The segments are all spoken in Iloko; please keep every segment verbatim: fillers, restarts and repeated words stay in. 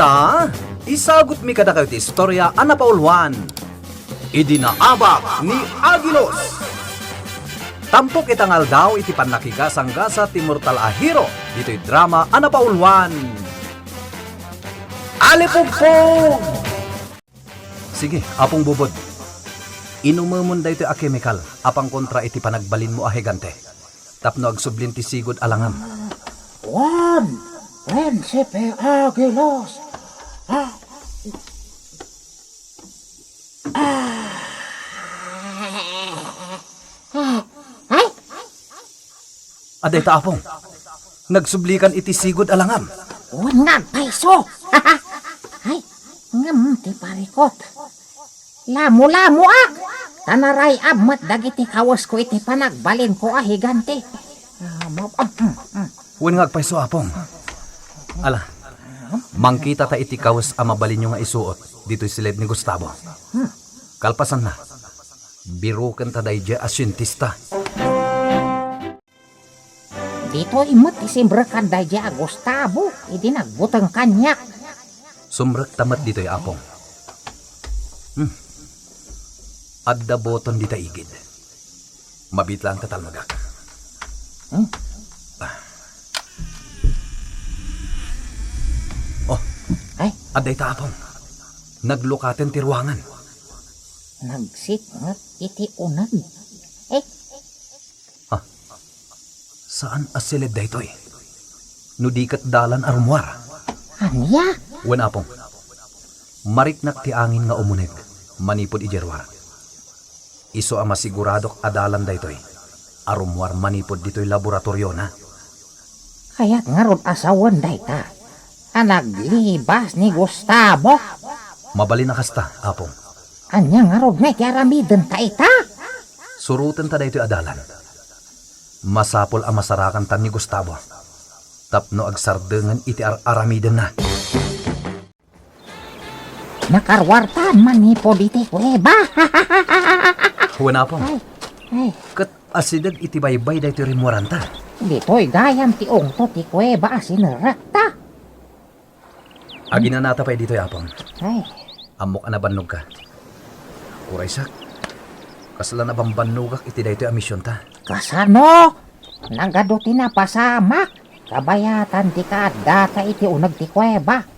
Ta, isagutmi kadakayo ti istorya a napauluan, Idi Naabak ni Agilos. Tampok ita nga aldaw iti pannakigasanggasat ti mortal a hero ditoy drama a napauluan, Alipugpog! Sige, Apong Bubod. Inumemon daytoy a kemikal a pangkontra iti panagbalinmo a higante tapno agsublin ti sigud a langam. Wen, Prinsipe Agilos. Ah. Ah. Ah. Ay! Adda ita, Apong. Nagsublikan iti sigud a langam. Wen nga agpayso. Ay, ngem ti parikot. Lamulamoak, ta naray-ab met dagiti kawesko iti panagbalinko a higante. Ah, ma-, ah, mm, mm. Wen nga agpayso, Apong. Ala, mangkitata iti kawes a mabalinyo nga isuot ditoy siled ni Gustavo. Hmm. Kalpasanna, birukenta daydiay a sientista. Ditoy met ti simrekkan daydiay a Gustavo idi nagbuteng kaniak. Sumrekta met ditoy, Apong. Hmm. Adda boton dita igid. Mabiit laeng ta talmagak. Hmm? Ah. Oh, ay, adda ita, Apong. Naglukaten ti ruangan. Nagsitnget iti uneg. Eh, Ah, saan a siled daytoy? No di ket dalan a rummuar. Ania? Wen, Apong. Mariknak ti angin nga umuneg manipud idiay ruar. Isu a masiguradok a dalan daytoy a rummuar manipud ditoy laboratoriona. Kayat ngarud a sawen dayta a naglibas ni Gustavo. Mabalin a kasta, Apong. Ania ngarud nga iti aramidenta ita? Surotenta daytoy a dalan. Masapul a masarakantan ni Gustavo tapno agsardengen iti ar-aramidenna. Nakaruartan manipud iti kuweba. Wen, Apong. Ay, ay. Ket asideg iti baybay daytoy rimmuaranta. Ditoy gayam ti ungto ti kuweba a sinerekta. Aginanata pay ditoy, Apong. Ay. Ammok a nabannogka. Uraysak, kasla nabambannogak iti daytoy a misionta. Kasano? Nagadu ti napasamak, kabayatan ti kaaddata iti uneg ti kuweba.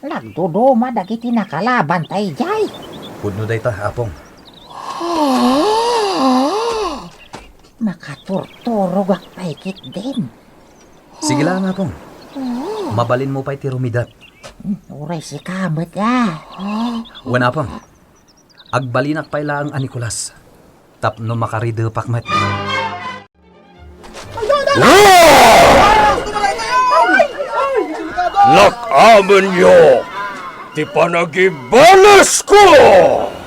Nagduduma dagiti nakalabanta idiay. Pudno dayta, Apong. Makaturturogak pay ketdin. Sige laeng, Apong. Mabalinmo pay ti rumidat. Hmm, uray sika met, ah. Wen, Apong. Agbalinak pay laeng a Nicolas tapno makaridepak met. Lak-amenyo ti panagibalesko!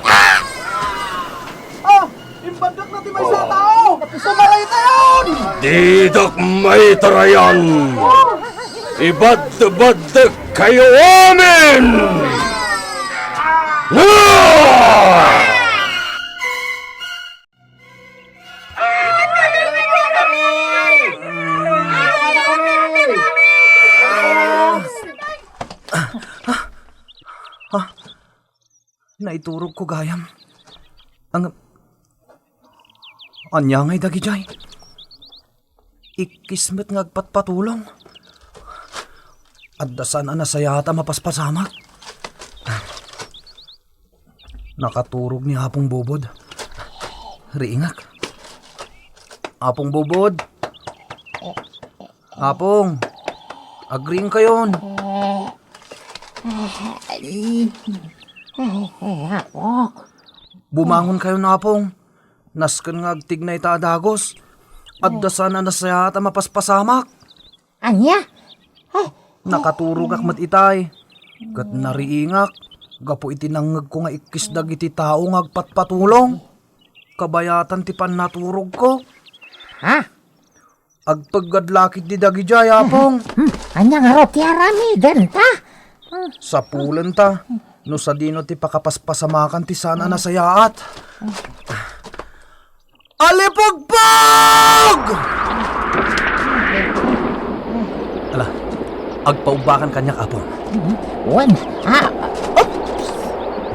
Ah! Imbaddak na ti maysa a tao! Sumaray tayon! Didak maitarayan! Ibadbaddek kayo amin! Ah! Naiturogko gayam. Ang, ania ngay dagidiay? Ikkis met nga agpatpatulong. Adda saan a nasayaat a mapaspasamak. Nakaturog ni Apong Bubod. Riingak. Apong Bubod. Apong. Agriingkayon. Ay, ay, ay, apok. Bumangonkayon, Apong. Nasken nga agtigna ita a dagus. Adda saan a nasayaat a mapaspasamak. Ania? Ay. Nakaturogak met itay. Ket nariingak gapu iti nangngegko nga ikkis dagiti tao nga agpatpatulong. Kabayatan ti pannaturogko. Ha? Agpeggad la ketdi dagidiay, Apong. Hmm, ania ngarud ti aramidenta? Sapulenta no sadino ti pakapaspasamakan ti saan a nasayaat. Alipugpog! Ala, Agpaubbakan kaniak, Apo. Wen, ah, oops!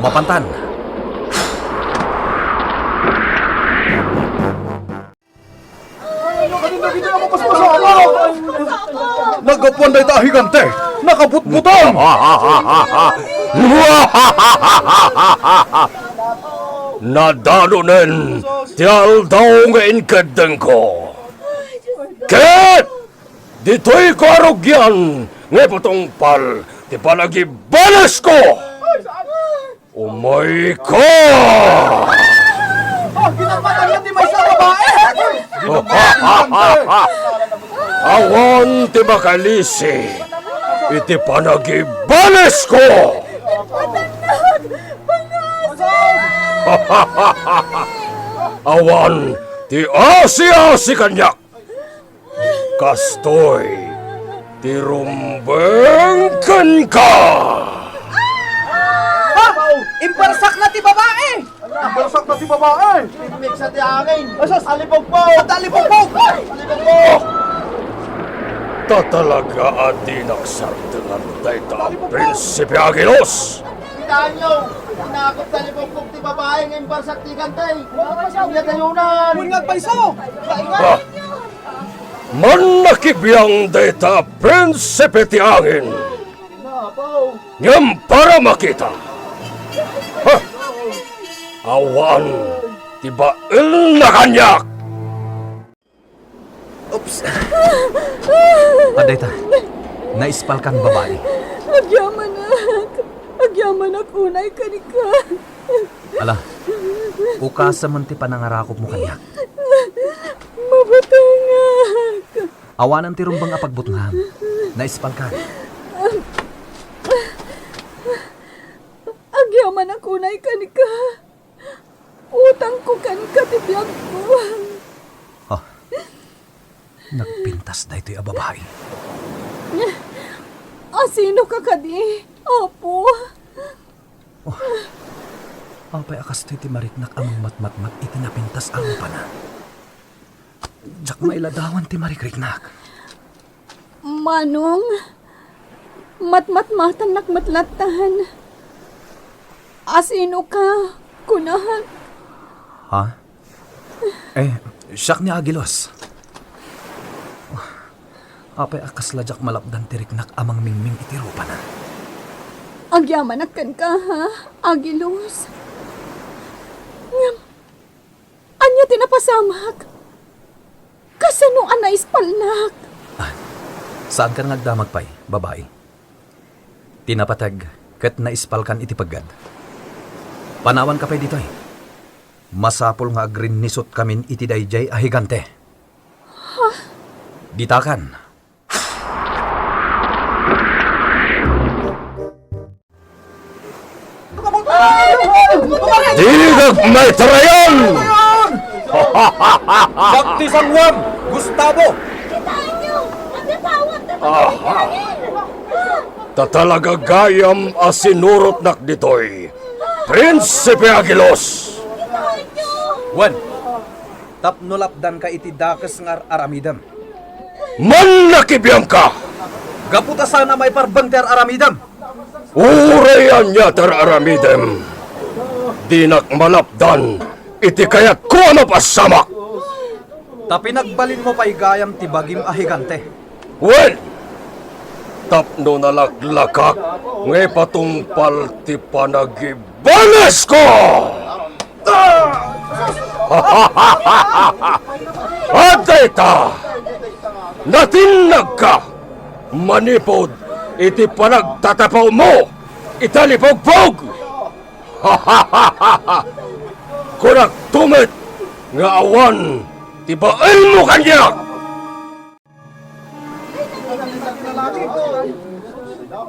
Mapantan. Naggapuan dayta a higante, nakabutbutang! Nadalonen ti aldaw nga inkeddengko. Ket ditoy ko arugian nga ipatungpal ti panagibalesko. Umayka! Ah, ginapatan nga ti maysa a babae! Awan ti makalisi iti panagibalesko! Awan ti asi-asi kaniak! Kastoy ti rumbeng kenka! Ah! Imbarsakna ti babae! Imbarsakna ti babae! Pipigsa ti angin! Asus! Alipugpog! Alipugpog! Alipugpog! Ta talaga a dinak sardengan dayta a prinsipe a gilos! Kitaenyo! Inakop ti alipugpog ti babae nga imbarsak ti higante! Ania dayunan? Wen nga agpayso! Ah! Mannakibiang dayta a prinsipe ti angin. Ngem para makita, ha? Awan ti baelna kaniak. Oops. Adda ita, naispalkan, babai. Agyamanak. Agyamanak unay kenka. Ala, ukasamen ti panangarakopmo kaniak. Mabutengak. Awanen ti rumbeng a pagbutngam. Naispalkan. Agyamanak unay kenka. Utangko kenka ti biagko. Ah, nagpintas daytoy a babai. Asinoka kadi, Apo? Oh, apay a kastoy ti mariknak a mangmatmatmat iti napintas a rupana? Diak mailadawan ti marikriknak. Manong, matmatmatannak met lattan. Asinoka, kunak? Ha? Eh, siak ni Agilos. Apay a kasla diak malapdan ti riknak a mangmingming iti rupana? Agyamanak kenka, ha, Agilos? Ngem, ania ti napasamak? Kasano a naispalnak? Ah, saankan nga agdamag pay, babai. Ti napateg ket naispalkan iti peggad. Panawanka pay ditoy. Masapul nga agrinnisutkamin iti daydiay a higante. Ha? Ditakan. Dinak maitarayan! Dakti San Juan, Gustavo! Aha. Ta talaga gayam a sinurotnak ditoy, Prinsipe Agilos! Wen, tapno lapdanka iti dakes nga ar-aramidem. Mannakibiangka! Gapu ta saan a maiparbeng ti ar-aramidem. Uray ania ti ar-aramidem, dinak malapdan iti kayatko a mapasamak. Ta pinagbalinmo pay gayam ti bagim a higante. Wen, tapno nalaklakak nga ipatungpal ti panagibalesko! Adda ita! Natinnagka manipud iti panagtatapawmo iti alipugpog! Kunakto met nga awan ti baelmo kaniak!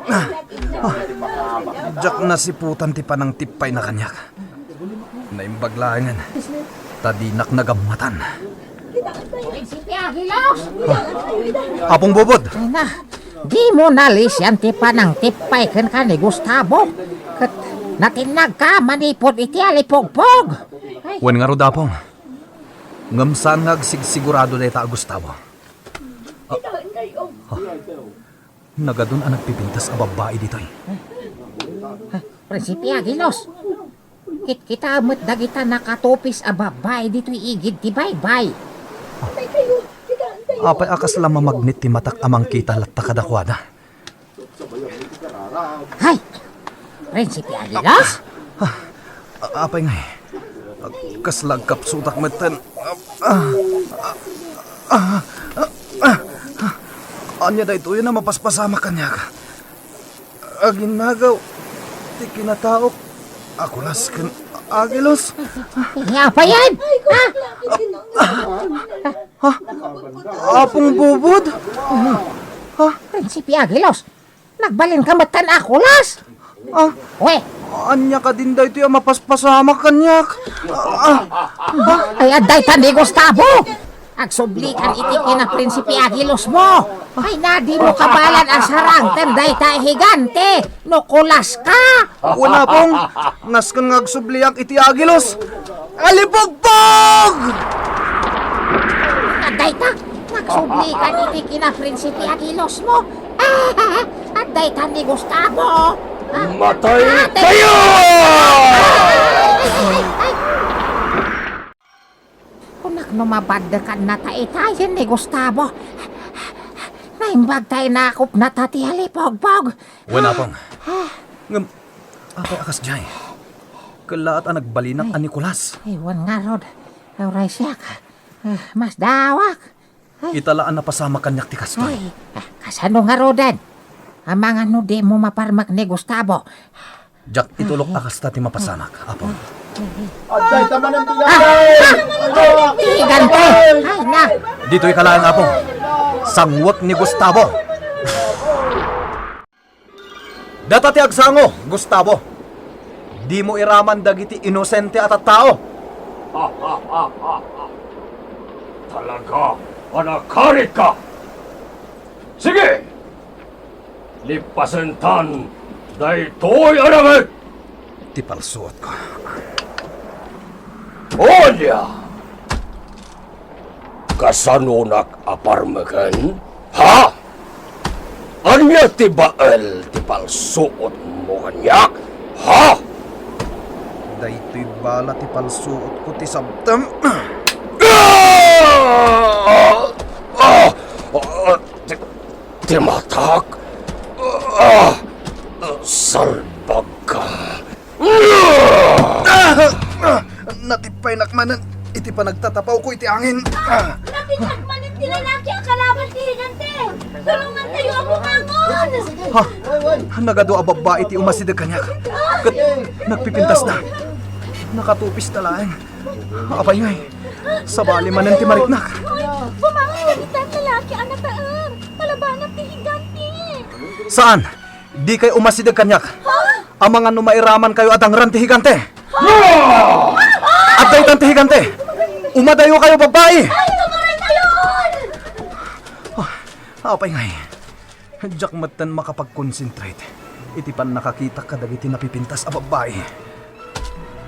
Ah, ah, diak nasiputan ti panangtippayna kaniak. Naimbag laengen, ta dinak nagammatan. Ah, Apong Bubod! Ay na, dimo nalisian ti panangtippay kenka ni Gustavo, ket natinnagka manipud iti alipugpog. Ay. Wen ngarud, Apong. Ngem saan nga agsigsigurado dayta a Gustavo. Ah. Ah. Nagadun a nagpipintas a babbai ditoy. Ah, Prinsipe Agilos, kitkita met dagita nakatupis a babbai ditoy igid ti baybay. Apay a kasla mamagnet ti matak a mangkita latta kadakuada? Hay! Prinsipe Agilos? Ah, ah, apay ngay? Kasla agkapsutak metten. Ah, ah, ah, ah, ah. Ania daytoy a mapaspasamak kaniak? Aginnagaw ti kinataok a kulas ken Agilos. Apay yan? Ah? Ha? Apong Bubod? Ha? Prinsipe Agilos, nagbalinka metten a kulas? Ah? Uy! Ania kadin daytoy a mapaspasamak kaniak? Ah, ah, ah. Ay, adda itan ni Gustavo! Agsublikan iti kina Prinsipe Agilosmo! Ay, nadimo kabaelan a sarangten dayta a higante no kulaska! Wen, Apong, nasken nga agsubliak iti Agilos. Alipogpog! Adda ita, nagsublikan iti kina Prinsipe Agilosmo. Adda ita ni Gustavo. Matay kayo! Kunak no mabaddekan nata itayen ni Gustavo. Naimbag ta inakop nata ti Alipogpog. Wen, Apong. Ngem, apay a kasdiay? Kellaat a nagbalinak a Nicolas. Ay, wen ngarud. Uray siak. Ah, masdawak. Ay. Ita la a napasamak kaniak ti kastoy. Ay, ah, kasano ngaruden? Amangan no dimo maparmek ni Gustavo. Diak itulok a kasta ti mapasamak, Apo. Adda ita manen ti Ah! Higante! Ay, na! Ditoy ka laeng, Apo. Sangwek ni Gustavo. Data ti agsango, Gustavo. Dimo iraman dagiti inosente a tattao. Talaga a nakaritka! Sige! Lippasentan daytoy a damit! Ti palsuotko. Olia! Kasanonak a parmeken? Ha? Ania ti bael ti palsuotmo kaniak? Ha? Daytoy bala ti palsuotko ti sabtem. Ah! Ah! Ah! Ti, ti matak? Ah! Salbagka! Ah! Ah! Natipaynak manen iti panagtatapawko iti angin. Ah! Napitak manen ti lalaki a kalaban ti higante! Tulongantayo a bumangon! Ha? Nagadu a babbai ti umasideg kaniak. Ket nagpipintasna. Nakatupis ta laeng. Apay ngay? Sabali manen ti mariknak. Bumangon dagita lalaki a nataer. Palabanak ti higante. Saan? Dikay umasideg kaniak. Ha? Amangan no mairamankayo a dangran ti higante. Ha? Adda itan ti higante. Umadayokayo, babbai. Ay, tumaray kayon! Ah, apay ngay? Diak metten makapag-concentrate iti pannakakitak kadagiti napipintas a babbai.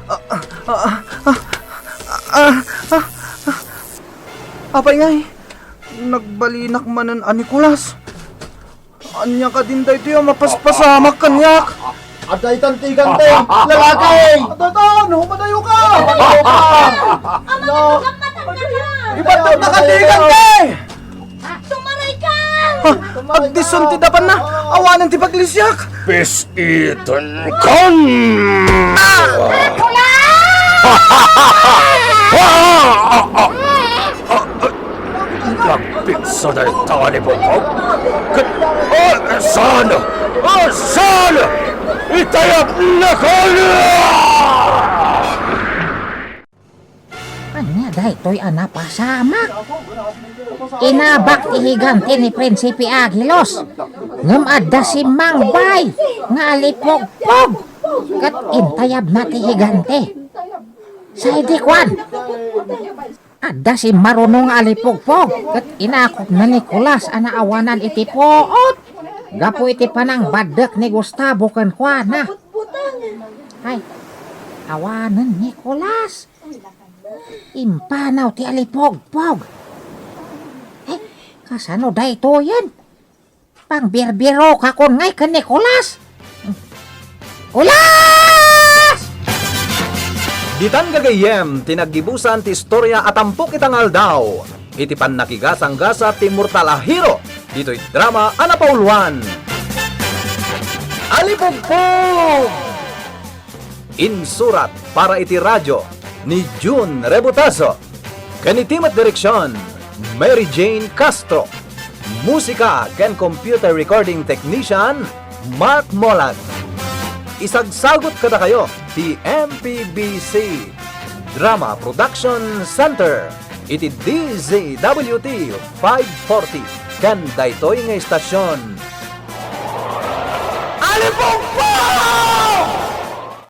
Ah, ah, ah, ah, ah, ah, ah. Apay ngay? Nagbalinak manen a Nicolas. Ania kadin daytoy a mapaspasamak kaniak? Adda itan ti higante, lalaki! Adda itan, umadayoka! Umadayoka! Ibaddawka ti higante! Tumaray ka! Ha? Agdison ti dapanna! Awanen ti paglisiak! Pis-iten kan! Dracula! Nagpigsa dayta a Alipogpog? Ket, ah, saan? Ah, saan? Itayabnaka! Ania daytoy a napasamak? Inabak ti higante ni Prinsipe Agilos, ngem adda simmangbay nga Alipogpog, ket intayabna ti higante. Sadi kuan, adda simmaruno nga Alipogpog, ket inakopna ni Nicolas a naawanan iti puot gapu iti panangbaddek ni Gustavo kenkuana. Ay, awanen ni Nicolas. Impanaw ti Alipogpog. Eh, kasano daytoyen? Pangbirbirokakon ngay ken Nicolas. Nicolas! Ditan gagayyem ti naggibusan ti istorya a tampok ita nga aldaw iti pannakigasanggasat ti immortal a hero ditoy drama a napauluan. Alipugpog! Insurat para iti radyo ni Jun Rebutazo. Ken iti met direksion, Mary Jane Castro. Musika ken computer recording technician, Mark Molag. Isagsagut kadakayo ti M P B C Drama Production Center iti D Z W T five forty ken daytoy nga istasyon. Alipugpog!